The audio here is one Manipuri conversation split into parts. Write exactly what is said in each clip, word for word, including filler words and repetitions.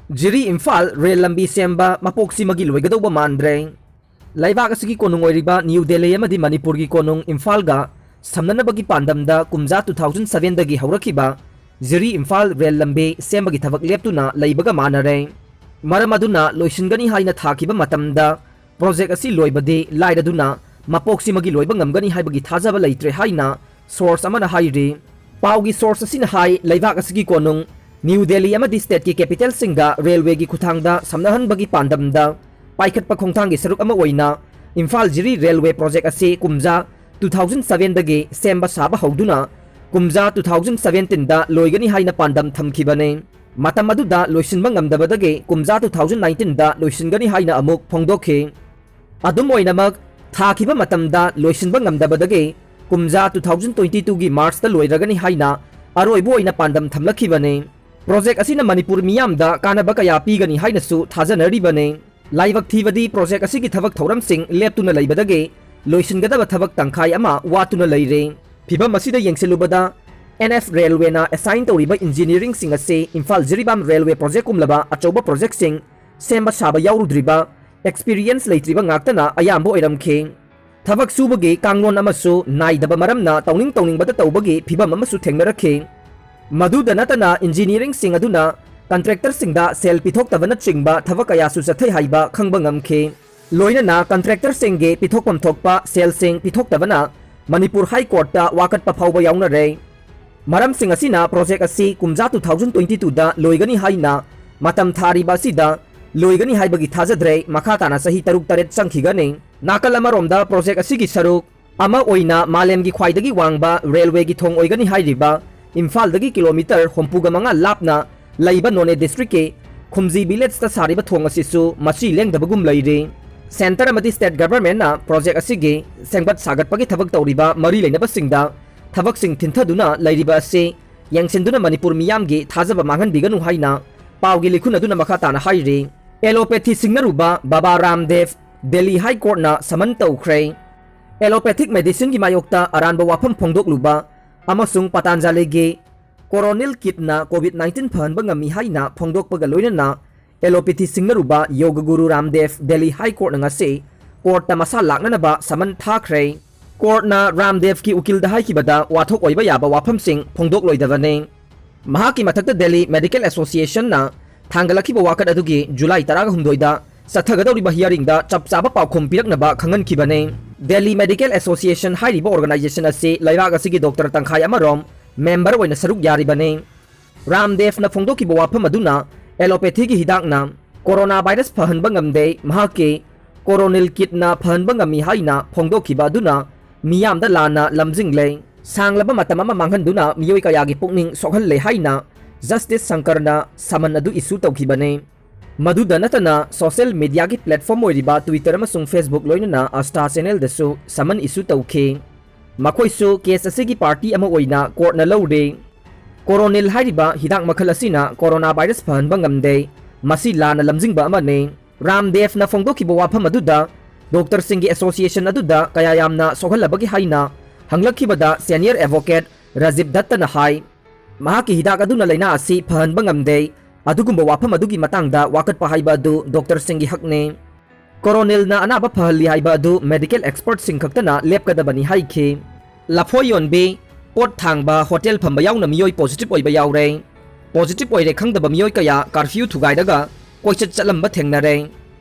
ꯖꯤꯔꯤ ꯏꯝꯐꯥꯜ ꯔꯦꯜ ꯂꯝꯕꯤ ꯁꯦꯝꯕ ꯃꯄꯣꯛꯁꯤꯃꯒꯤ ꯂꯣꯏꯒꯗꯧꯕ ꯃꯥꯟꯗ꯭ꯔꯦ꯫ ꯂꯩꯕꯥꯛ ꯑꯁꯤꯒꯤ ꯀꯣꯅꯨꯡ ꯑꯣꯏꯔꯤꯕ ꯅ꯭ꯌꯨ ꯗꯦꯜꯂꯤ ꯑꯃꯗꯤ ꯃꯅꯤꯄꯨꯔꯒꯤ ꯀꯣꯅꯨꯡ ꯏꯝꯐꯥꯜꯒ ꯁꯝꯅꯅꯕꯒꯤ ꯄꯥꯟꯗꯝꯗ ꯀꯨꯝꯖꯥ two thousand sevenꯗꯒꯤ ꯍꯧꯔꯛꯈꯤꯕ ꯖꯤꯔꯤ ꯏꯝꯐꯥꯜ ꯔꯦꯜ ꯂꯝꯕꯤ ꯁꯦꯝꯕꯒꯤ ꯊꯕꯛ ꯂꯦꯞꯇꯨꯅ ꯂꯩꯕꯒ ꯃꯥꯟꯅꯔꯦ꯫ ꯃꯔꯝ ꯑꯗꯨꯅ ꯂꯣꯏꯁꯤꯟꯒꯅꯤ ꯍꯥꯏꯅ ꯊꯥꯈꯤꯕ ꯃꯇꯝꯗ ꯄ꯭ꯔꯣꯖꯦꯛ ꯑꯁꯤ ꯂꯣꯏꯕꯗꯤ ꯂꯥꯏꯔꯗꯨꯅ ꯃꯄꯣꯛꯁꯤꯃꯒꯤ ꯂꯣꯏꯕ ꯉꯝꯒꯅꯤ ꯍꯥꯏꯕꯒꯤ ꯊꯥꯖꯕ ꯂꯩꯇ꯭ꯔꯦ ꯍꯥꯏꯅ ꯁꯣꯔꯁ ꯑꯃꯅ ꯍꯥꯏꯔꯤ꯫ ꯄꯥꯎꯒꯤ ꯁꯣꯔꯁ ꯑꯁꯤꯅ ꯍꯥꯏ, ꯂꯩꯕꯥꯛ ꯑꯁꯤꯒꯤ ꯀꯣꯅꯨꯡ ꯅ꯭ꯌꯨ ꯗꯦꯜꯂꯤ ꯑꯃꯗꯤ ꯁ꯭ꯇꯦꯠꯀꯤ ꯀꯦꯄꯤꯇꯦꯜꯁꯤꯡꯒ ꯔꯦꯜꯋꯦꯒꯤ ꯈꯨꯠꯊꯥꯡꯗ ꯁꯝꯅꯍꯟꯕꯒꯤ ꯄꯥꯟꯗꯝꯗ ꯄꯥꯏꯈꯠꯄ ꯈꯣꯡꯊꯥꯡꯒꯤ ꯁꯔꯨꯛ ꯑꯃ ꯑꯣꯏꯅ ꯏꯝꯐꯥꯜ ꯖꯤꯔꯤ ꯔꯦꯜꯋꯦ ꯄ꯭ꯔꯣꯖꯦꯛ ꯑꯁꯤ ꯀꯨꯝꯖꯥ two thousand sevenꯗꯒꯤ ꯁꯦꯝꯕ ꯁꯥꯕ ꯍꯧꯗꯨꯅ ꯀꯨꯝꯖꯥ two thousand seventeenꯗ ꯂꯣꯏꯒꯅꯤ ꯍꯥꯏꯅ ꯄꯥꯟꯗꯝ ꯊꯝꯈꯤꯕꯅꯤ꯫ ꯃꯇꯝ ꯑꯗꯨꯗ ꯂꯣꯏꯁꯤꯟꯕ ꯉꯝꯗꯕꯗꯒꯤ ꯀꯨꯝꯖꯥ two thousand nineteenꯗ ꯂꯣꯏꯁꯤꯟꯒꯅꯤ ꯍꯥꯏꯅ ꯑꯃꯨꯛ ꯐꯣꯡꯗꯣꯛꯈꯤ꯫ ꯑꯗꯨꯝ ꯑꯣꯏꯅꯃꯛ, ꯊꯥꯈꯤꯕ ꯃꯇꯝꯗ ꯂꯣꯏꯁꯤꯟꯕ ꯉꯝꯗꯕꯗꯒꯤ ꯀꯨꯝꯖꯥ two thousand twenty twoꯒꯤ ꯃꯥꯔꯆꯇ ꯂꯣꯏꯔꯒꯅꯤ ꯍꯥꯏꯅ ꯑꯔꯣꯏꯕ ꯑꯣꯏꯅ ꯄꯥꯟꯗꯝ ꯊꯝꯂꯛꯈꯤꯕꯅꯤ꯫ ꯄ꯭ꯔꯣꯖꯦꯛ ꯑꯁꯤꯅ ꯃꯅꯤꯄꯨꯔ ꯃꯤꯌꯥꯝꯗ ꯀꯥꯟꯅꯕ ꯀꯌꯥ ꯄꯤꯒꯅꯤ ꯍꯥꯏꯅꯁꯨ ꯊꯥꯖꯅꯔꯤꯕꯅꯤ꯫ ꯂꯥꯏꯕꯛ ꯊꯤꯕꯗꯤ ꯄ꯭ꯔꯣꯖꯦꯛ ꯑꯁꯤꯒꯤ ꯊꯕꯛ ꯊꯧꯔꯝꯁꯤꯡ ꯂꯦꯞꯇꯨꯅ ꯂꯩꯕꯗꯒꯤ ꯂꯣꯏꯁꯤꯟꯒꯗꯕ ꯊꯕꯛ ꯇꯪꯈꯥꯏ ꯑꯃ ꯋꯥꯠꯇꯨꯅ ꯂꯩꯔꯦ꯫ ꯐꯤꯚꯝ ꯑꯁꯤꯗ ꯌꯦꯡꯁꯤꯜꯂꯨꯕꯗ, ꯑꯦꯟ ꯑꯦꯐ ꯔꯦꯜꯋꯦꯅ ꯑꯦꯁꯥꯏꯟ ꯇꯧꯔꯤꯕ ꯏꯟꯖꯤꯅꯤꯌꯔꯤꯡꯁꯤꯡ ꯑꯁꯤ ꯏꯝꯐꯥꯜ ꯖꯤꯔꯤꯕꯥꯝ ꯔꯦꯜꯋꯦ ꯄ꯭ꯔꯣꯖꯦꯛꯀꯨꯝꯂꯕ ꯑꯆꯧꯕ ꯄ꯭ꯔꯣꯖꯦꯛꯁꯤꯡ ꯁꯦꯝꯕ ꯁꯥꯕ ꯌꯥꯎꯔꯨꯗ꯭ꯔꯤꯕ, ꯑꯦꯛꯁꯄꯤꯔꯤꯌꯦꯟꯁ ꯂꯩꯇ꯭ꯔꯤꯕ ꯉꯥꯛꯇꯅ ꯑꯌꯥꯝꯕ ꯑꯣꯏꯔꯝꯈꯤ꯫ ꯊꯕꯛ ꯁꯨꯕꯒꯤ ꯀꯥꯡꯂꯣꯟ ꯑꯃꯁꯨ ꯅꯥꯏꯗꯕ ꯃꯔꯝꯅ ꯇꯧꯅꯤꯡ ꯇꯧꯅꯤꯡꯕꯗ ꯇꯧꯕꯒꯤ ꯐꯤꯚꯝ ꯑꯃꯁꯨ ꯊꯦꯡꯅꯔꯛꯈꯤ꯫ ꯃꯗꯨꯗ ꯅꯠꯇꯅ, ꯏꯟꯖꯤꯅꯤꯌꯔꯤꯡꯁꯤꯡ ꯑꯗꯨꯅ ꯀꯟꯇ꯭ꯔꯦꯛꯇꯔꯁꯤꯡꯗ ꯁꯦꯜ ꯄꯤꯊꯣꯛꯇꯕꯅꯆꯤꯡꯕ ꯊꯕꯛ ꯀꯌꯥꯁꯨ ꯆꯠꯊꯩ ꯍꯥꯏꯕ ꯈꯪꯕ ꯉꯝꯈꯤ꯫ ꯂꯣꯏꯅꯅ ꯀꯟꯇ꯭ꯔꯦꯛꯇꯔꯁꯤꯡꯒꯤ ꯄꯤꯊꯣꯛꯐꯝ ꯊꯣꯛꯄ ꯁꯦꯜꯁꯤꯡ ꯄꯤꯊꯣꯛꯇꯕꯅ ꯃꯅꯤꯄꯨꯔ ꯍꯥꯏ ꯀꯣꯔꯠꯇ ꯋꯥꯀꯠꯄ ꯐꯥꯎꯕ ꯌꯥꯎꯅꯔꯦ꯫ ꯃꯔꯝꯁꯤꯡ ꯑꯁꯤꯅ ꯄ꯭ꯔꯣꯖꯦꯛ ꯑꯁꯤ ꯀꯨꯝꯖꯥ two thousand twenty twoꯗ ꯂꯣꯏꯒꯅꯤ ꯍꯥꯏꯅ ꯃꯇꯝ ꯊꯥꯔꯤꯕ ꯑꯁꯤꯗ ꯂꯣꯏꯒꯅꯤ ꯍꯥꯏꯕꯒꯤ ꯊꯥꯖꯗ꯭ꯔꯦ꯫ ꯃꯈꯥ ꯇꯥꯅ ꯆꯍꯤ ꯇꯔꯨꯛ ꯇꯔꯦꯠ ꯆꯪꯈꯤꯒꯅꯤ꯫ ꯅꯥꯀꯜ ꯑꯃꯔꯣꯝꯗ, ꯄ꯭ꯔꯣꯖꯦꯛ ꯑꯁꯤꯒꯤ ꯁꯔꯨꯛ ꯑꯃ ꯑꯣꯏꯅ ꯃꯥꯂꯦꯝꯒꯤ ꯈ꯭ꯋꯥꯏꯗꯒꯤ ꯋꯥꯡꯕ ꯔꯦꯜꯋꯦꯒꯤ ꯊꯣꯡ ꯑꯣꯏꯒꯅꯤ ꯍꯥꯏꯔꯤꯕ ꯏꯝꯐꯥꯜꯗꯒꯤ ꯀꯤꯂꯣꯃꯤꯇꯔ ꯍꯨꯝꯐꯨꯒ ꯃꯉꯥ ꯂꯥꯞꯅ ꯂꯩꯕ ꯅꯣꯅꯦ ꯗꯤꯁꯇ꯭ꯔꯤꯛꯀꯤ ꯈꯨꯝꯖꯤ ꯚꯤꯂꯦꯖꯇ ꯁꯥꯔꯤꯕ ꯊꯣꯡ ꯑꯁꯤꯁꯨ ꯃꯁꯤ ꯂꯦꯡꯗꯕꯒꯨꯝ ꯂꯩꯔꯤ꯫ ꯁꯦꯟꯇꯔ ꯑꯃꯗꯤ ꯁ꯭ꯇꯦꯠ ꯒꯚꯔꯟꯃꯦꯟꯠꯅ ꯄ꯭ꯔꯣꯖꯦꯛ ꯑꯁꯤꯒꯤ ꯁꯦꯝꯒꯠ ꯁꯥꯒꯠꯄꯒꯤ ꯊꯕꯛ ꯇꯧꯔꯤꯕ ꯃꯔꯤ ꯂꯩꯅꯕꯁꯤꯡꯗ ꯊꯕꯛꯁꯤꯡ ꯊꯤꯟꯊꯗꯨꯅ ꯂꯩꯔꯤꯕ ꯑꯁꯤ ꯌꯦꯡꯁꯤꯟꯗꯨꯅ ꯃꯅꯤꯄꯨꯔ ꯃꯤꯌꯥꯝꯒꯤ ꯊꯥꯖꯕ ꯃꯥꯡꯍꯟꯕꯤꯒꯅꯨ ꯍꯥꯏꯅ ꯄꯥꯎꯒꯤ ꯂꯤꯈꯨꯟ ꯑꯗꯨꯅ ꯃꯈꯥ ꯇꯥꯅ ꯍꯥꯏꯔꯤ꯫ ꯑꯦꯂꯣꯄꯦꯊꯤ ꯁꯤꯡꯅꯔꯨꯕ ꯕꯥꯕꯥ ꯔꯥꯝꯗꯦꯕ ꯗꯦꯜꯂꯤ ꯍꯥꯏ ꯀꯣꯔꯠꯅ ꯁꯃꯟ ꯇꯧꯈ꯭ꯔꯦ꯫ ꯑꯦꯂꯣꯄꯦꯊꯤꯛ ꯃꯦꯗꯤꯁꯤꯟꯒꯤ ꯃꯥꯌꯣꯛꯇ ꯑꯔꯥꯟꯕ ꯋꯥꯐꯝ ꯐꯣꯡꯗꯣꯛꯂꯨꯕ ꯑꯃꯁꯨꯡ ꯄꯇꯥꯟꯖꯥꯂꯤꯒꯤ Coronil Kitna COVID nineteen ꯐꯍꯟꯕ ꯉꯝꯃꯤ ꯍꯥꯏꯅ ꯐꯣꯡꯗꯣꯛꯄꯒ ꯂꯣꯏꯅꯅ allopathy ꯁꯤꯡꯅꯔꯨꯕ ꯌꯣꯒ ꯒꯨꯔꯨ ꯔꯥꯝꯗꯦꯕ ꯗꯦꯜꯂꯤ ꯍꯥꯏ ꯀꯣꯔꯠꯅ ꯉꯁꯤ ꯀꯣꯔꯠꯇ ꯃꯁꯥ ꯂꯥꯛꯅꯅꯕ ꯁꯃꯟ ꯊꯥꯈ꯭ꯔꯦ꯫ ꯀꯣꯔꯠꯅ ꯔꯥꯝꯗꯦꯕꯀꯤ ꯎꯀꯤꯜꯗ ꯍꯥꯏꯈꯤꯕꯗ ꯋꯥꯊꯣꯛ ꯑꯣꯏꯕ ꯌꯥꯕ ꯋꯥꯐꯝꯁꯤꯡ ꯐꯣꯡꯗꯣꯛꯂꯣꯏꯗꯕꯅꯤ꯫ ꯃꯍꯥꯛꯀꯤ ꯃꯊꯛꯇ ꯗꯦꯜꯂꯤ ꯃꯦꯗꯤꯀꯦꯜ ꯑꯦꯁꯣꯁꯤꯌꯦꯁꯟꯅ ꯊꯥꯡꯒꯠꯂꯛꯈꯤꯕ ꯋꯥꯀꯠ ꯑꯗꯨꯒꯤ ꯖꯨꯂꯥꯏ ꯇꯔꯥꯍꯨꯝꯗꯣꯏꯗ ꯆꯠꯊꯒꯗꯧꯔꯤꯕ ꯍꯤꯌꯥꯔꯤꯡꯗ ꯆꯞ ꯆꯥꯕ ꯄꯥꯎꯈꯨꯝ ꯄꯤꯔꯛꯅꯕ ꯈꯪꯍꯟꯈꯤꯕꯅꯤ꯫ ꯗꯦꯜꯂꯤ ꯃꯦꯗꯤꯀꯦꯜ ꯑꯦꯁꯣꯁꯤꯌꯦꯁꯟ ꯍꯥꯏꯔꯤꯕ ꯑꯣꯔꯒꯅꯥꯏꯖꯦꯁꯟ ꯑꯁꯤ ꯂꯩꯕꯥꯛ ꯑꯁꯤꯒꯤ ꯗꯣꯛꯇꯔ ꯇꯪꯈꯥꯏ ꯑꯃꯔꯣꯝ ꯃꯦꯝꯕꯔ ꯑꯣꯏꯅ ꯁꯔꯨꯛ ꯌꯥꯔꯤꯕꯅꯤ꯫ ꯔꯥꯝꯗꯦꯕꯅ ꯐꯣꯡꯗꯣꯛꯈꯤꯕ ꯋꯥꯐꯝ ꯑꯗꯨꯅ allopathyꯒꯤ ꯍꯤꯗꯥꯛꯅ ꯀꯣꯔꯣꯅꯥ ꯚꯥꯏꯔꯁ ꯐꯍꯟꯕ ꯉꯝꯗꯦ, ꯃꯍꯥꯛꯀꯤ Coronil Kitna ꯐꯍꯟꯕ ꯉꯝꯃꯤ ꯍꯥꯏꯅ ꯐꯣꯡꯗꯣꯛꯈꯤꯕ ꯑꯗꯨꯅ ꯃꯤꯌꯥꯝꯗ ꯂꯥꯟꯅ ꯂꯝꯖꯤꯡꯂꯦ꯫ ꯁꯥꯡꯂꯕ ꯃꯇꯝ ꯑꯃ ꯃꯥꯡꯍꯟꯗꯨꯅ ꯃꯤꯑꯣꯏ ꯀꯌꯥꯒꯤ ꯄꯨꯛꯅꯤꯡ ꯁꯣꯛꯍꯜꯂꯦ ꯍꯥꯏꯅ ꯖꯁꯇꯤꯁ ꯁꯪꯀꯔꯅ ꯁꯃꯟ ꯑꯗꯨ ꯏꯁꯨ ꯇꯧꯈꯤꯕꯅꯤ꯫ ꯃꯗꯨꯗ ꯅꯠꯇꯅ ꯁꯣꯁꯤꯌꯦꯜ ꯃꯤꯗꯤꯌꯥꯒꯤ ꯄ꯭ꯂꯦꯠꯐꯣꯔꯝ ꯑꯣꯏꯔꯤꯕ Twitter ꯑꯃꯁꯨꯡ Facebook ꯂꯣꯏꯅꯅ ꯑꯁꯊꯥ ꯆꯦꯅꯦꯜꯗꯁꯨ ꯁꯃꯟ ꯏꯁꯨ ꯇꯧꯈꯤ꯫ ꯃꯈꯣꯏꯁꯨ ꯀꯦꯁ ꯑꯁꯤꯒꯤ ꯄꯥꯔꯇꯤ ꯑꯃ ꯑꯣꯏꯅ ꯀꯣꯔꯠꯅ ꯂꯧꯔꯦ꯫ ꯀꯣꯔꯣꯅꯤꯜ ꯍꯥꯏꯔꯤꯕ ꯍꯤꯗꯥꯛ ꯃꯈꯜ ꯑꯁꯤꯅ ꯀꯣꯔꯣꯅꯥ ꯚꯥꯏꯔꯁ ꯐꯍꯟꯕ ꯉꯝꯗꯦ꯫ ꯃꯁꯤ ꯂꯥꯟꯅ ꯂꯝꯖꯤꯡꯕ ꯑꯃꯅꯤ꯫ ꯔꯥꯝꯗꯦꯕꯅ ꯐꯣꯡꯗꯣꯛꯈꯤꯕ ꯋꯥꯐꯝ ꯑꯗꯨꯗ ꯗꯣꯛꯇꯔꯁꯤꯡꯒꯤ ꯑꯦꯁꯣꯁꯤꯌꯦꯁꯟ ꯑꯗꯨꯗ ꯀꯌꯥ ꯌꯥꯝꯅ ꯁꯣꯛꯍꯜꯂꯕꯒꯦ ꯍꯥꯏꯅ ꯍꯪꯂꯛꯈꯤꯕꯗ ꯁꯦꯅꯤꯌꯔ ꯑꯦꯗꯚꯣꯀꯦꯠ ꯔꯥꯖꯤꯕ ꯗꯠꯇꯅ ꯍꯥꯏ, ꯃꯍꯥꯛꯀꯤ ꯍꯤꯗꯥꯛ ꯑꯗꯨꯅ ꯂꯥꯏꯅꯥ ꯑꯁꯤ ꯐꯍꯟꯕ ꯉꯝꯗꯦ꯫ ꯑꯗꯨꯒꯨꯝꯕ ꯋꯥꯐꯝ ꯑꯗꯨꯒꯤ ꯃꯇꯥꯡꯗ ꯋꯥꯀꯠꯄ ꯍꯥꯏꯕ ꯑꯗꯨ ꯗꯣꯛꯇꯔꯁꯤꯡꯒꯤ ꯍꯛꯅꯤ꯫ ꯀꯣꯔꯣꯅꯤꯜꯅ ꯑꯅꯥꯕ ꯐꯍꯜꯂꯤ ꯍꯥꯏꯕ ꯑꯗꯨ ꯃꯦꯗꯤꯀꯦꯜ ꯑꯦꯛꯁꯄꯔꯠꯁꯤꯡ ꯈꯛꯇꯅ ꯂꯦꯞꯀꯗꯕꯅꯤ ꯍꯥꯏꯈꯤ꯫ ꯂꯐꯣꯏ ꯌꯣꯟꯕꯤ, ꯄꯣꯠ ꯊꯥꯡꯕ, ꯍꯣꯇꯦꯜ ꯐꯝꯕ ꯌꯥꯎꯅ ꯃꯤꯑꯣꯏ ꯄꯣꯖꯤꯇꯤꯚ ꯑꯣꯏꯕ ꯌꯥꯎꯔꯦ꯫ ꯄꯣꯖꯤꯇꯤꯚ ꯑꯣꯏꯔꯦ ꯈꯪꯗꯕ ꯃꯤꯑꯣꯏ ꯀꯌꯥ ꯀꯥꯔꯐ꯭ꯌꯨ ꯊꯨꯒꯥꯏꯔꯒ ꯀꯣꯏꯆꯠ ꯆꯠꯂꯝꯕ ꯊꯦꯡꯅꯔꯦ꯫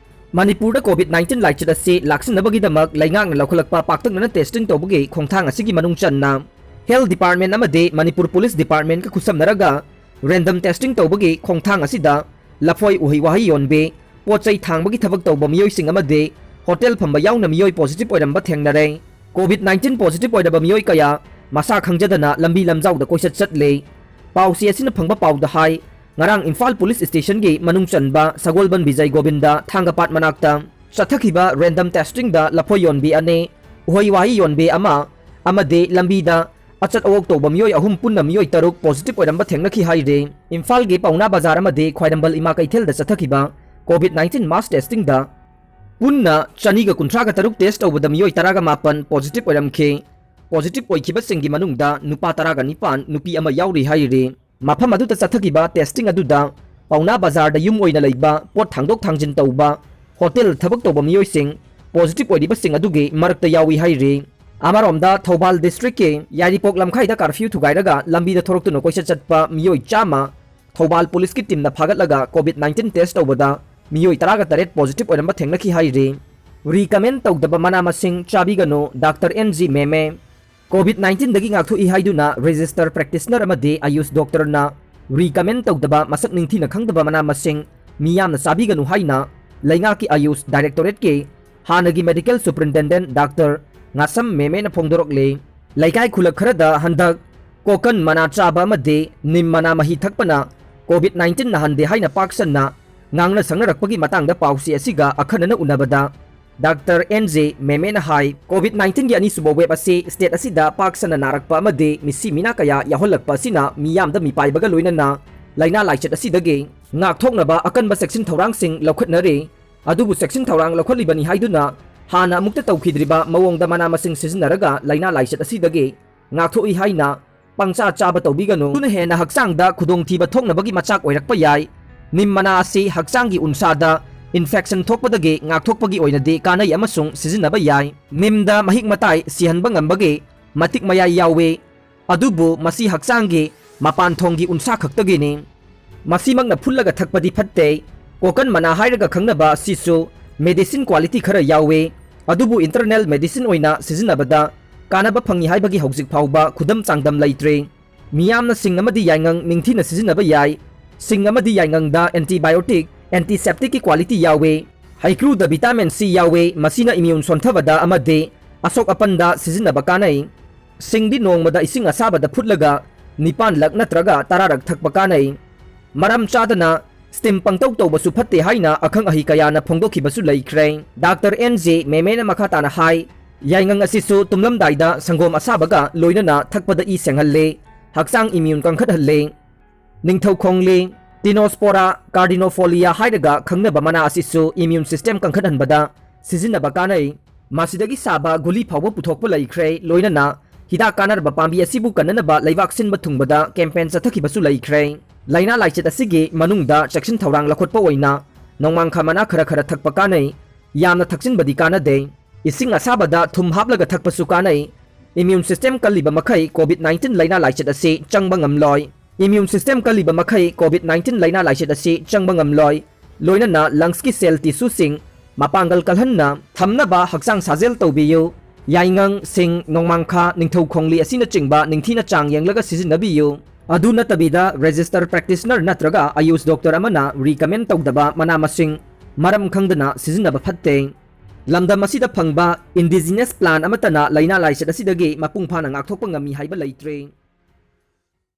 ꯃꯅꯤꯄꯨꯔꯗ COVID nineteen ꯂꯥꯏꯆꯠ ꯑꯁꯤ ꯂꯥꯛꯁꯤꯟꯅꯕꯒꯤꯗꯃꯛ ꯂꯩꯉꯥꯛꯅ ꯂꯧꯈꯠꯂꯛꯄ ꯄꯥꯛꯇꯛꯅꯅ ꯇꯦꯁꯇꯤꯡ ꯇꯧꯕꯒꯤ ꯈꯣꯡꯊꯥꯡ ꯑꯁꯤꯒꯤ ꯃꯅꯨꯡ ꯆꯟꯅ ꯍꯦꯜꯊ ꯗꯤꯄꯥꯔꯠꯃꯦꯟ ꯑꯃꯗꯤ ꯃꯅꯤꯄꯨꯔ ꯄꯨꯂꯤꯁ ꯗꯤꯄꯥꯔꯠꯃꯦꯟꯒ ꯈꯨꯠꯁꯝꯅꯔꯒ ꯔꯦꯟꯗꯝ ꯇꯦꯁꯇꯤꯡ ꯇꯧꯕꯒꯤ ꯈꯣꯡꯊꯥꯡ ꯑꯁꯤꯗ ꯂꯐꯣꯏ, ꯎꯍꯩ ꯋꯥꯍꯩ ꯌꯣꯟꯕꯤ, ꯄꯣꯠ ꯆꯩ ꯊꯥꯡꯕꯒꯤ ꯊꯕꯛ ꯇꯧꯕ ꯃꯤꯑꯣꯏꯁꯤꯡ ꯑꯃꯗꯤ ꯍꯣꯇꯦꯜ ꯐꯝꯕ ꯌꯥꯎꯅ ꯃꯤꯑꯣꯏ ꯄꯣꯖꯤꯇꯤꯚ ꯑꯣꯏꯔꯝꯕ ꯊꯦꯡꯅꯔꯦ꯫ COVID nineteen ꯄꯣꯖꯤꯇꯤꯚ ꯑꯣꯏꯔꯕ ꯃꯤꯑꯣꯏ ꯀꯌꯥ ꯃꯁꯥ ꯈꯪꯖꯗꯅ ꯂꯝꯕꯤ ꯂꯝꯖꯥꯎꯗ ꯀꯣꯏꯆꯠ ꯆꯠꯂꯤ꯫ ꯄꯥꯎꯆꯦ ꯑꯁꯤꯅ ꯐꯪꯕ ꯄꯥꯎꯗ ꯍꯥꯏ, ꯉꯔꯥꯡ ꯏꯝꯐꯥꯜ ꯄꯨꯂꯤꯁ ꯁ꯭ꯇꯦꯁꯟꯒꯤ ꯃꯅꯨꯡ ꯆꯟꯕ ꯁꯒꯣꯜꯕꯟ ꯕꯤꯖꯩ ꯒꯣꯕꯤꯟꯗ ꯊꯥꯡꯒꯄꯥꯠ ꯃꯅꯥꯛꯇ ꯆꯠꯊꯈꯤꯕ ꯔꯦꯟꯗꯝ ꯇꯦꯁꯇꯤꯡꯗ ꯂꯐꯣꯏ ꯌꯣꯟꯕꯤ ꯑꯅꯤ, ꯎꯍꯩ ꯋꯥꯍꯩ ꯌꯣꯟꯕꯤ ꯑꯃ ꯑꯃꯗꯤ ꯂꯝꯕꯤꯗ ꯑꯆꯠ ꯑꯋꯣꯛ ꯇꯧꯕ ꯃꯤꯑꯣꯏ ꯑꯍꯨꯝ ꯄꯨꯟꯅ ꯃꯤꯑꯣꯏ ꯇꯔꯨꯛ ꯄꯣꯖꯤꯇꯤꯚ ꯑꯣꯏꯔꯝꯕ ꯊꯦꯡꯅꯈꯤ ꯍꯥꯏꯔꯤ꯫ ꯏꯝꯐꯥꯜꯒꯤ ꯄꯥꯎꯅꯥ ꯕꯖꯥꯔ ꯑꯃꯗꯤ ꯈ꯭ꯋꯥꯏꯔꯝꯕꯟ ꯏꯃꯥ ꯀꯩꯊꯦꯜꯗ ꯆꯠꯊꯈꯤꯕ COVID nineteen ꯃꯥꯁ ꯇꯦꯁꯇꯤꯡꯗ ꯄꯨꯟꯅ ꯆꯅꯤꯒ ꯀꯨꯟꯊ꯭ꯔꯥꯒ ꯇꯔꯨꯛ ꯇꯦꯁ ꯇꯧꯕꯗ ꯃꯤꯑꯣꯏ ꯇꯔꯥꯒ ꯃꯥꯄꯟ ꯄꯣꯖꯤꯇꯤꯚ ꯑꯣꯏꯔꯝꯈꯤ꯫ Positive ꯑꯣꯏꯈꯤꯕꯁꯤꯡꯒꯤ ꯃꯅꯨꯡꯗ ꯅꯨꯄꯥ ꯇꯔꯥꯒ ꯅꯤꯄꯥꯟ, ꯅꯨꯄꯤ ꯑꯃ ꯌꯥꯎꯔꯤ ꯍꯥꯏꯔꯤ꯫ ꯃꯐꯝ ꯑꯗꯨꯗ ꯆꯠꯊꯈꯤꯕ testing ꯑꯗꯨꯗ ꯄꯥꯎꯅꯥ ꯕꯖꯥꯔꯗ ꯌꯨꯝ ꯑꯣꯏꯅ ꯂꯩꯕ, ꯄꯣꯠ ꯊꯥꯡꯗꯣꯛ ꯊꯥꯡꯖꯤꯟ ꯇꯧꯕ, ꯍꯣꯇꯦꯜ ꯊꯕꯛ ꯇꯧꯕ ꯃꯤꯑꯣꯏꯁꯤꯡ positive ꯑꯣꯏꯔꯤꯕꯁꯤꯡ ꯑꯗꯨꯒꯤ ꯃꯔꯛꯇ ꯌꯥꯎꯏ ꯍꯥꯏꯔꯤ꯫ ꯑꯃꯔꯣꯝꯗ ꯊꯧꯕꯥꯜ districtꯀꯤ ꯌꯥꯏꯔꯤꯄꯣꯛ ꯂꯝꯈꯥꯏꯗ curfew ꯊꯨꯒꯥꯏꯔꯒ ꯂꯝꯕꯤꯗ ꯊꯣꯔꯛꯇꯨꯅ ꯀꯣꯏꯆꯠ ꯆꯠꯄ ꯃꯤꯑꯣꯏ ꯆꯥꯝꯃ ꯊꯧꯕꯥꯜ ꯄꯨꯂꯤꯁꯀꯤ teamꯅ ꯐꯥꯒꯠꯂꯒ COVID nineteen test ꯇꯧꯕꯗ ꯃꯤꯑꯣꯏ ꯇꯔꯥꯒ ꯇꯔꯦꯠ positive ꯑꯣꯏꯔꯝꯕ ꯊꯦꯡꯅꯈꯤ ꯍꯥꯏꯔꯤ꯫ Recommend ꯇꯧꯗꯕ ꯃꯅꯥ ꯃꯁꯤꯡ ꯆꯥꯕꯤꯒꯅꯨ, ꯗꯥꯛꯇꯔ ꯑꯦꯟ ꯖꯤ ꯃꯦꯃꯦ꯫ COVID nineteenꯗꯒꯤ ꯉꯥꯛꯊꯣꯛꯏ ꯍꯥꯏꯗꯨꯅ register practitioner ꯑꯃꯗꯤ ꯑꯌꯨꯁ doctorꯅ recommend ꯇꯧꯗꯕ, ꯃꯁꯛ ꯅꯤꯡꯊꯤꯅ ꯈꯪꯗꯕ ꯃꯅꯥ ꯃꯁꯤꯡ ꯃꯤꯌꯥꯝꯅ ꯆꯥꯕꯤꯒꯅꯨ ꯍꯥꯏꯅ ꯂꯩꯉꯥꯛꯀꯤ ꯑꯌꯨꯁ directorateꯀꯤ ꯍꯥꯟꯅꯒꯤ medical superintendent ꯗꯥꯛꯇꯔ ꯉꯥꯁꯝ ꯃꯦꯃꯦꯅ ꯐꯣꯡꯗꯣꯔꯛꯂꯤ꯫ ꯂꯩꯀꯥꯏ ꯈꯨꯜꯂꯛ ꯈꯔꯗ ꯍꯟꯗꯛ ꯀꯣꯀꯟ ꯃꯅꯥ ꯆꯥꯕ ꯑꯃꯗꯤ ꯅꯤꯝ ꯃꯅꯥ ꯃꯍꯤ ꯊꯛꯄꯅ COVID nineteen ꯅꯥꯍꯟꯗꯦ ꯍꯥꯏꯅ ꯄꯥꯛ ꯁꯟꯅ ꯉꯥꯡꯅ ꯁꯛꯅꯔꯛꯄꯒꯤ ꯃꯇꯥꯡꯗ ꯄꯥꯎꯆꯦ ꯑꯁꯤꯒ ꯑꯈꯟꯅꯅ ꯎꯅꯕꯗ ꯗꯥꯛꯇꯔ ꯑꯦꯟ ꯖꯦ ꯃꯦꯃꯦꯅ ꯍꯥꯏ, COVID nineteenꯒꯤ ꯑꯅꯤꯁꯨꯕ wave ꯑꯁꯤ state ꯑꯁꯤꯗ ꯄꯥꯛ ꯁꯟꯅ ꯅꯥꯔꯛꯄ ꯑꯃꯗꯤ ꯃꯤꯁꯤ ꯃꯤꯅꯥ ꯀꯌꯥ ꯌꯥꯎꯍꯜꯂꯛꯄ ꯑꯁꯤꯅ ꯃꯤꯌꯥꯝꯗ ꯃꯤꯄꯥꯏꯕꯒ ꯂꯣꯏꯅꯅ ꯂꯥꯏꯅꯥ ꯂꯥꯏꯆꯠ ꯑꯁꯤꯗꯒꯤ ꯉꯥꯛꯊꯣꯛꯅꯕ ꯑꯀꯟꯕ ꯆꯦꯛꯁꯤꯟ ꯊꯧꯔꯥꯡꯁꯤꯡ ꯂꯧꯈꯠꯅꯔꯤ꯫ ꯑꯗꯨꯕꯨ ꯆꯦꯛꯁꯤꯟ ꯊꯧꯔꯥꯡ ꯂꯧꯈꯠꯂꯤꯕꯅꯤ ꯍꯥꯏꯗꯨꯅ ꯍꯥꯟꯅ ꯑꯃꯨꯛꯇ ꯇꯧꯈꯤꯗ꯭ꯔꯤꯕ ꯃꯑꯣꯡꯗ ꯃꯅꯥ ꯃꯁꯤꯡ ꯁꯤꯖꯤꯟꯅꯔꯒ ꯂꯥꯏꯅꯥ ꯂꯥꯏꯆꯠ ꯑꯁꯤꯗꯒꯤ ꯉꯥꯛꯊꯣꯛꯏ ꯍꯥꯏꯅ ꯄꯪꯆꯥ ꯆꯥꯕ ꯇꯧꯕꯤꯒꯅꯨ꯫ ꯑꯗꯨꯅ ꯍꯦꯟꯅ ꯍꯛꯆꯥꯡꯗ ꯈꯨꯗꯣꯡꯊꯤꯕ ꯊꯣꯛꯅꯕꯒꯤ ꯃꯆꯥꯛ ꯑꯣꯏꯔꯛꯄ ꯌꯥꯏ꯫ ꯅꯤꯝ ꯃꯅꯥ ꯑꯁꯤ ꯍꯛꯆꯥꯡꯒꯤ ꯎꯟꯁꯥꯗ infection ꯊꯣꯛꯄꯗꯒꯤ ꯉꯥꯛꯊꯣꯛꯄꯒꯤ ꯑꯣꯏꯅꯗꯤ ꯀꯥꯟꯅꯩ ꯑꯃꯁꯨꯡ ꯁꯤꯖꯤꯟꯅꯕ ꯌꯥꯏ꯫ ꯅꯤꯝꯗ ꯃꯍꯤꯛ ꯃꯇꯥꯏ ꯁꯤꯍꯟꯕ ꯉꯝꯕꯒꯤ ꯃꯇꯤꯛ ꯃꯌꯥꯏ ꯌꯥꯎꯏ꯫ ꯑꯗꯨꯕꯨ ꯃꯁꯤ ꯍꯛꯆꯥꯡꯒꯤ ꯃꯄꯥꯟ ꯊꯣꯡꯒꯤ ꯎꯟꯁꯥ ꯈꯛꯇꯒꯤꯅꯤ꯫ ꯃꯁꯤꯃꯛꯅ ꯐꯨꯠꯂꯒ ꯊꯛꯄꯗꯤ ꯐꯠꯇꯦ꯫ ꯀꯣꯀꯟ ꯃꯅꯥ ꯍꯥꯏꯔꯒ ꯈꯪꯅꯕ ꯑꯁꯤꯁꯨ medicine quality ꯈꯔ ꯌꯥꯎꯏ꯫ ꯑꯗꯨꯕꯨ internal medicine ꯑꯣꯏꯅ ꯁꯤꯖꯤꯟꯅꯕꯗ ꯀꯥꯟꯅꯕ ꯐꯪꯏ ꯍꯥꯏꯕꯒꯤ ꯍꯧꯖꯤꯛ ꯐꯥꯎꯕ ꯈꯨꯗꯝ ꯆꯥꯡꯗꯝ ꯂꯩꯇ꯭ꯔꯤ꯫ ꯃꯤꯌꯥꯝꯅ ꯁꯤꯡ ꯑꯃꯗꯤ ꯌꯥꯏꯉꯪ ꯅꯤꯡꯊꯤꯅ ꯁꯤꯖꯤꯟꯅꯕ ꯌꯥꯏ꯫ ꯁꯤꯡ ꯑꯃꯗꯤ ꯌꯥꯏꯉꯪꯗ antibiotic, antisepticꯀꯤ quality ꯌꯥꯎꯏ꯫ ꯍꯩꯀ꯭ꯔꯨꯗ vitamin C ꯌꯥꯎꯏ, ꯃꯁꯤꯅ immune ꯁꯣꯟꯊꯕꯗ ꯑꯃꯗꯤ ꯑꯁꯣꯛ ꯑꯄꯟꯗ ꯁꯤꯖꯤꯟꯅꯕ ꯀꯥꯟꯅꯩ꯫ ꯁꯤꯡꯗꯤ ꯅꯣꯡꯃꯗ ꯏꯁꯤꯡ ꯑꯁꯥꯕꯗ ꯐꯨꯠꯂꯒ ꯅꯤꯄꯥꯟꯂꯛ ꯅꯠꯇ꯭ꯔꯒ ꯇꯔꯥꯔꯛ ꯊꯛꯄ ꯀꯥꯟꯅꯩ꯫ ꯃꯔꯝ ꯆꯥꯗꯅ steam ꯄꯪꯇꯧ ꯇꯧꯕꯁꯨ ꯐꯠꯇꯦ ꯍꯥꯏꯅ ꯑꯈꯪ ꯑꯍꯩ ꯀꯌꯥꯅ ꯐꯣꯡꯗꯣꯛꯈꯤꯕꯁꯨ ꯂꯩꯈ꯭ꯔꯦ꯫ ꯗꯥꯛꯇꯔ ꯑꯦꯟ ꯖꯦ ꯃꯦꯃꯦꯅ ꯃꯈꯥ ꯇꯥꯅ ꯍꯥꯏ, ꯌꯥꯏꯉꯪ ꯑꯁꯤꯁꯨ ꯇꯨꯝꯂꯝꯗꯥꯏꯗ ꯁꯪꯒꯣꯝ ꯑꯁꯥꯕꯒ ꯂꯣꯏꯅꯅ ꯊꯛꯄꯗ ꯏ ꯁꯦꯡꯍꯜꯂꯤ, ꯍꯛꯆꯥꯡ immune ꯀꯟꯈꯠꯍꯜꯂꯤ꯫ ꯅꯤꯡꯊꯧ ꯈꯣꯡꯂꯤ, Tinospora cardinifolia ꯍꯥꯏꯔꯒ ꯈꯪꯅꯕ ꯃꯅꯥ ꯑꯁꯤꯁꯨ immune system ꯀꯟꯈꯠꯍꯟꯕꯗ ꯁꯤꯖꯤꯟꯅꯕ ꯀꯥꯟꯅꯩ꯫ ꯃꯁꯤꯗꯒꯤ ꯁꯥꯕ ꯒꯨꯂꯤ ꯐꯥꯎꯕ ꯄꯨꯊꯣꯛꯄ ꯂꯩꯈ꯭ꯔꯦ꯫ ꯂꯣꯏꯅꯅ ꯍꯤꯗꯥꯛ ꯀꯥꯟꯅꯔꯕ ꯄꯥꯝꯕꯤ ꯑꯁꯤꯕꯨ ꯀꯟꯅꯅꯕ ꯂꯩꯕꯥꯛ ꯁꯤꯟꯕ ꯊꯨꯡꯕꯗ campaign ꯆꯠꯊꯈꯤꯕꯁꯨ ꯂꯩꯈ꯭ꯔꯦ꯫ ꯂꯥꯏꯅꯥ ꯂꯥꯏꯆꯠ ꯑꯁꯤꯒꯤ ꯃꯅꯨꯡꯗ ꯆꯦꯛꯁꯤꯟ ꯊꯧꯔꯥꯡ ꯂꯧꯈꯠꯄ ꯑꯣꯏꯅ ꯅꯣꯡꯃꯥꯡꯈꯥ ꯃꯅꯥ ꯈꯔ ꯈꯔ ꯊꯛꯄ ꯀꯥꯟꯅꯩ꯫ ꯌꯥꯝꯅ ꯊꯛꯆꯤꯟꯕꯗꯤ ꯀꯥꯟꯅꯗꯦ꯫ ꯏꯁꯤꯡ ꯑꯁꯥꯕꯗ ꯊꯨꯝ ꯍꯥꯞꯂꯒ ꯊꯛꯄꯁꯨ ꯀꯥꯟꯅꯩ꯫ Immune system ꯀꯜꯂꯤꯕ ꯃꯈꯩ COVID nineteen ꯂꯥꯏꯅꯥ ꯂꯥꯏꯆꯠ ꯑꯁꯤ ꯆꯪꯕ ꯉꯝꯂꯣꯏ꯫ Immune system ꯀꯜꯂꯤꯕ ꯃꯈꯩ COVID nineteen ꯂꯥꯏꯅꯥ ꯂꯥꯏꯆꯠ ꯑꯁꯤ ꯆꯪꯕ ꯉꯝꯂꯣꯏ꯫ ꯂꯣꯏꯅꯅ lungs ꯀꯤ cell tissue ꯁꯤꯡ ꯃꯄꯥꯡꯒꯜ ꯀꯜꯍꯟꯅ ꯊꯝꯅꯕ ꯍꯛꯆꯥꯡ ꯁꯥꯖꯦꯜ ꯇꯧꯕꯤꯌꯨ꯫ ꯌꯥꯏꯉꯪ, ꯁꯤꯡ, ꯅꯣꯡꯃꯥꯡꯈꯥ, ꯅꯤꯡꯊꯧ ꯈꯣꯡꯂꯤ ꯑꯁꯤꯅꯆꯤꯡꯕ ꯅꯤꯡꯊꯤꯅ ꯆꯥꯡ ꯌꯦꯡꯂꯒ ꯁꯤꯖꯤꯟꯅꯕꯤꯌꯨ꯫ ꯑꯗꯨ ꯅꯠꯇꯕꯤꯗ register practitioner ꯅꯠꯇ꯭ꯔꯒ Ayush doctor ꯑꯃꯅ recommend ꯇꯧꯗꯕ ꯃꯅꯥ ꯃꯁꯤꯡ ꯃꯔꯝ ꯈꯪꯗꯅ ꯁꯤꯖꯤꯟꯅꯕ ꯐꯠꯇꯦ꯫ ꯂꯝꯗꯝ ꯑꯁꯤꯗ ꯐꯪꯕ indigenous plant ꯑꯃꯠꯇꯅ ꯂꯥꯏꯅꯥ ꯂꯥꯏꯆꯠ ꯑꯁꯤꯗꯒꯤ ꯃꯄꯨꯡ ꯐꯥꯅ ꯉꯥꯛꯊꯣꯛꯄ ꯉꯝꯃꯤ ꯍꯥꯏꯕ ꯂꯩꯇ꯭ꯔꯦ꯫